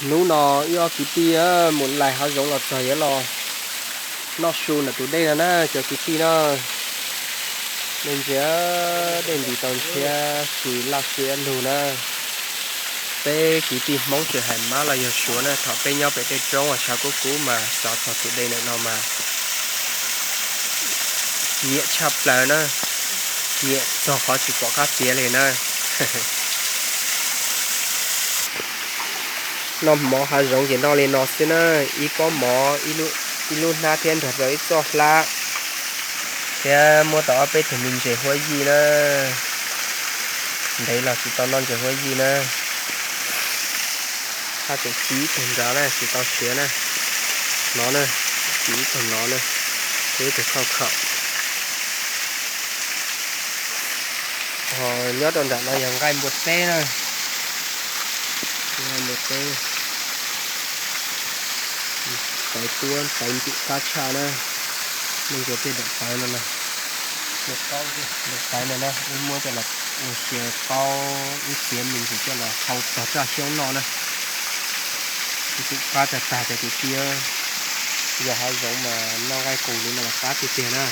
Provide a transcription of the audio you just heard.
Hnub no wb ob kwv tij mus lais hav zoov los txog yuav los noj su ntawm tus dej no na cov kwv tij na. Dej ntshiab, dej ntis tau ntshiab, tsis laj siab lug na. Peb kwv tij Hmoob tsis hais mab los yog suav na, thaum peb nyob pem tej roob uas tshav kub kub mas xyov txog tus dej ntawm no mas nyiam tshaj plaws na, nyiam txog qhov tsis pom qab txiav li na. Noj mov hav zoov ces noj li no xwb na, ib pob mov, ib lub hnab thiab nrog rau ib txoj hlab, thiab muab tau ob peb tug me ntses huab yij na. Ntev los tsis tau noj ntses huab yij na. Haj tseem ci ib tug nrad na, tsis tau siav na. No na, ci ib tug no na, ib tug khauj khaum. Ho nyob rau nram no yog nqaij npua teb na. Nqaij npua teb, tawv tuab tawv ntxim qab tshaj na. Nej ntsia tej daim tawv no na, daim tawv no na wb muab coj los ua xyaw qaub, wb txiav me ntsis coj los hau txog tsaj xyoob noj na. Ntxim qab tag tag cov kwv tij, yog hav zoov mas noj nqaij qus li no mas qab tiag tiag na.